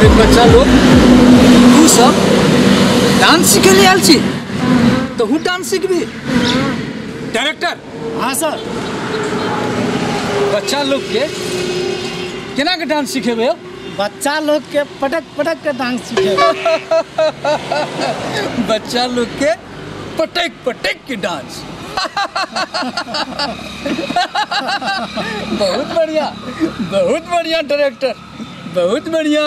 अरे बच्चा लोग, तू सब डांस सीखे ले आयल छी तो हूँ डांस सीखबी। डायरेक्टर। हाँ सर। बच्चा लोग के केना के डांस सिखेबे? बच्चा लोग के पटक पटक के डांस सिखेबे। बच्चा लोग के पटक पटक के डांस। बहुत बढ़िया, बहुत बढ़िया डायरेक्टर, बहुत बढ़िया।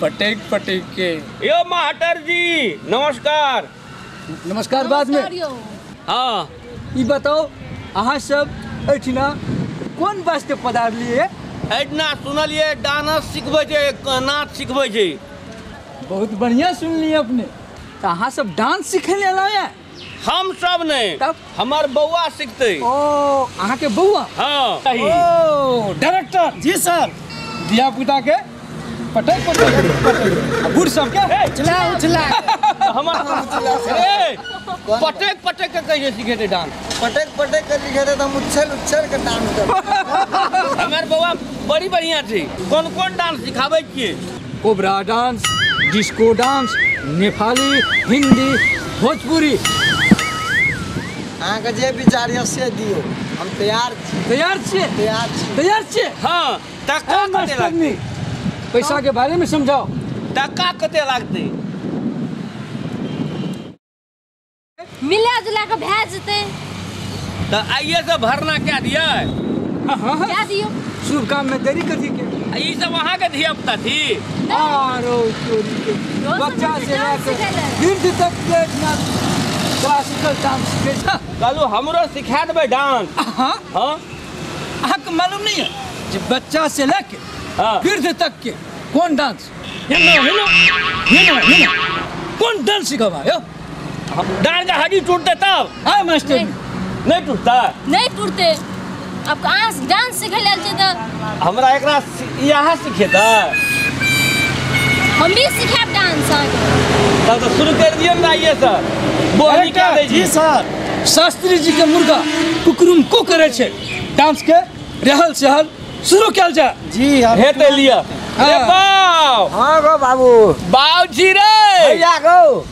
पटक पटक के। यो मास्टर जी नमस्कार। नमस्कार बाद में। हाँ ई बताओ अहाँ सब एहिठिना कोन वास्ते पधारलिए? एहिठिना सुनलिए डांस सिखबै छै, नाच सिखबै छै। बहुत बढ़िया सुनलिए अपने। तो अहाँ सब डांस सीखे ले आए? हम सब नहीं, तब हमार बउआ सीखते। ओ अहाँ के बउआ? हाँ। ओ डायरेक्टर जी सर। धिया पुता के पटक पटक, बूढ़ सब के उछला उछला। हमार पटक पटक के कैसे सीखेते डांस? पटक पटक के सीखेते तो हम उछल उछल के डांस करते। हमार बउआ बड़ी बढ़िया छै। कोन कोन डांस सिखाबै छियै? Cobra dance, disco dance, Nepali, Hindi, Bhojpuri. अहाँके जे विचार यऽ से दियौ, हम तैयार छी। तैयार छियै? तैयार छी। तैयार छियै? हाँ। टका कते लागतै? पैसा के बारे में समझाओ। टका कते लागतै? मिला जुला के भए जेतै। तऽ आइए से भरना कए दियै? हाँ हाँ कए दियौ। शुभ काम में देरी कथी के? ई सब अहाँ के धिया पुता थी? आरो चोरी के बच्चा से लेके वृद्ध तक के क्लासिकल डांस सीखे। कहलू हमरो सिखा देबै डांस। हाँ हाँ। अहाँ के मालूम नहीं है जे बच्चा से लेके वृद्ध तक के कौन डांस? हेलो हेलो हेलो कौन डांस सिखबा यो? डांस के हड्डी टूटते तब। हाँ मास्टर। नहीं टूटता? नहीं टूटते। अब कहाँ डांस सीखे लेल छै तऽ हमरा एकरा यहाँ सिखेतै। हम भी सिखायब डांस अहाँके। तब तो शुरू कर दियौ ने आइए सर। बोली क्या दै जी सर। शास्त्री जी के मुर्गा कुकरुम को करे छै। डांस के रहल सहल शुरू कयल जाय। जी हेतै लिअ। रे बाउ। हाँ गो बाबू। बाउ जी रे। भैया गो।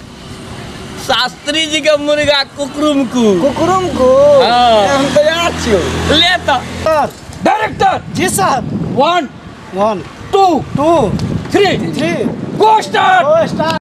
शास्त्री जी के मुर्गा कुकरुम कु। कुकरुम कु। हाँ। हम तैयार छियौ। ले तऽ। डायरेक्टर जी sir. 1 1 2 2 3 3 go start. Go start.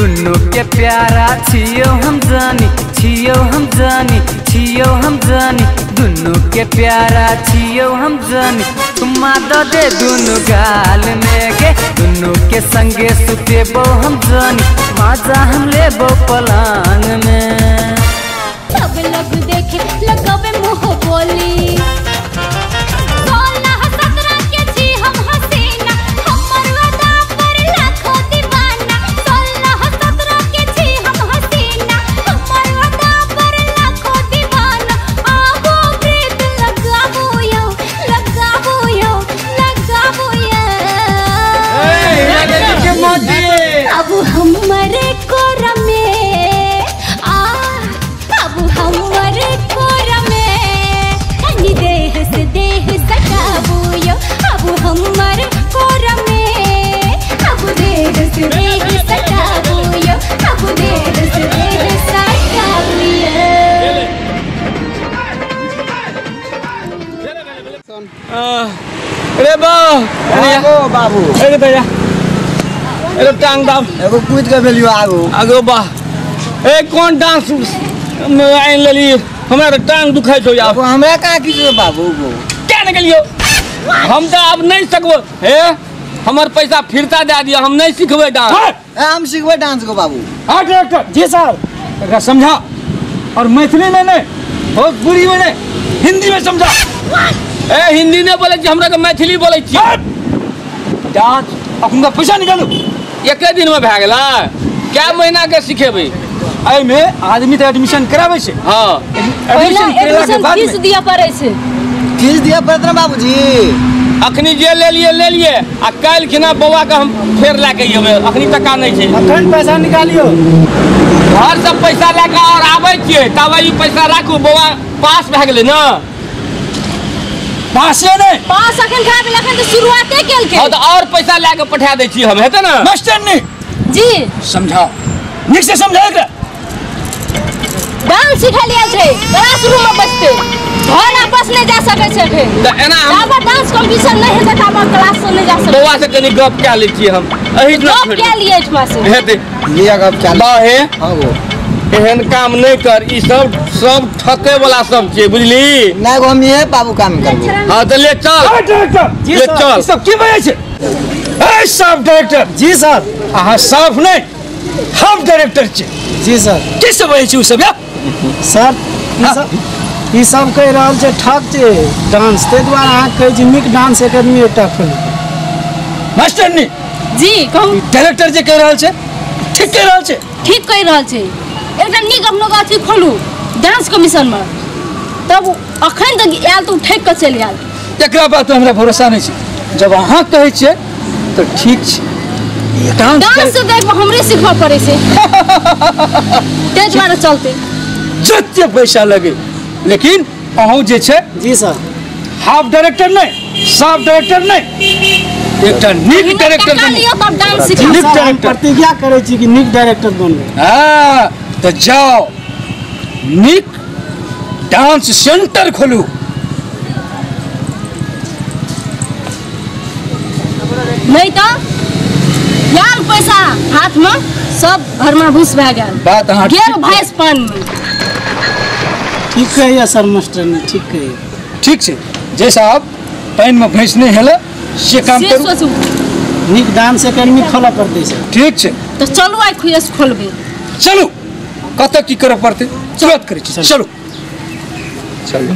दुन्नू के प्यारा छियो हम जानी, छियो हम जानी, छियो हम जानी। दुन्नू के प्यारा छियो हम जानी, चुम्मा the they दुन्नू गाल में गे। दुन्नू के संगे सुतेबो हम जानी, मजा हम लेबो पलंग में। सब लोग देखे लगावे मुँह बोली। 16-17 के छी हम हसीना, हमर वादा पर लाखों दीवाना। 16-17 के छी हम हसीना, बा एगो बाबू एगो भैया एगो टांग दाब एगो कूद के भेलियो आगू आगो बा ए कोन डांस आनि लेली हमरा तऽ टांग दुखाइ छौ आब हमरा कहाँ की बाबू क्या ने गेलियो हम तऽ आब नहि सकबो हे हमर पैसा फिरता दए दिअ हम नहि सिखबै डांस हम सिखबै डांस को बाबू। हाँ डायरेक्टर जी साहब एकरा समझा और मैथिली में नहीं भोजपुरी में नहीं हिंदी में समझा। ए हिंदी नहीं बोले छी हमरा के मैथिली बोले छी। डांस अखुनका पैसा निकालू एके दिन में भए गेलै क्या महीना के सिखेबै एहिमे आदमी तऽ एडमिशन कराबै छै। हाँ एडमिशन करेला के बाद फीस दिया पड़ै छै फीस दिया पड़त ना बाबूजी। अखनी जे ले लिए आ काल्हि खिना बौआ के हम फेर लए के अयबै अखनी टका नहि छै अखन पैसा निकालियो घर से पैसा लए के और आबै छियै तब ई पैसा राखू बौआ पास भए गेलै ना पासे नहीं पास अखन खा गेल अखन तऽ शुरुआते केलकै। हां तऽ और पैसा लए के पठा दै छी हम हेतै ना मास्टर नहीं जी समझाओ नीक से समझाओ एकरा डांस सिखै लिया छै क्लासरूम में बैठते घर आपस नहीं जा सकै छै अखन तऽ एना हम डांस कंपटीशन नहीं हेतै तऽ हम क्लास से नहीं जा सकै बौआ से कनी गप कए लै छियै हम एही गप कए लिए एहिठमा से हेतै लिया गप कए बा हे हां गो एहन काम नहीं कर ई सब सब ठके वाला सब छै बुझली नहीं गो हम ये बाबू काम करबो। हां तऽ ले चल डायरेक्टर ले चल सब की बजै छै ए साहब डायरेक्टर जी सर अहाँ साफ नहीं हम डायरेक्टर छी जी सर की सब बजै छै उ सब या सर ई सब कहि रहल छै ठक छै डांस ताहि दुआरे अहाँ कहै छी नीक डांस एकेडमी एकटा खोलू। मास्टर नी जी कहू डायरेक्टर जे कहि रहल छै ठीक कहि रहल छै ठीक कहि रहल छै एकटा नीक अपनो अथी खोलू डांस कमीशन में तब अखन तक आयल तऽ ठकि कऽ चलि आयल एकरा बात हमरा भरोसा नहीं छै जब अहाँ कहै छियै तऽ ठीक छै डांस देख हमरे सिखबऽ पड़ै छै ताहि दुआरे चलते जते पैसा लगे लेकिन अहूँ जे छै जी सर हाफ डायरेक्टर नहीं साफ डायरेक्टर नहीं एकटा नीक डायरेक्टर बनू तब डांस सिखब। नीक डायरेक्टर प्रतिज्ञा करै छी कि नीक डायरेक्टर बनबै। हाँ तऽ जाओ नीक डांस सेंटर खोलू। नहीं तो यार पैसा हाथ में सब भरमाभूस भए गेल बात अहाँ गेल भैंस पान में। ठीक कहिए सर मास्टर ने ठीक कहिए ठीक छै जे साहब पानि में भैंस नहीं हेले से काम करू सोचू नीक डांस एकेडमी खोलऽ पड़तै सर। ठीक छै तऽ चलू आइ खुएस खोलबै चलू कतऽ की करऽ पड़तै तुरंत करै छी चलू चलू।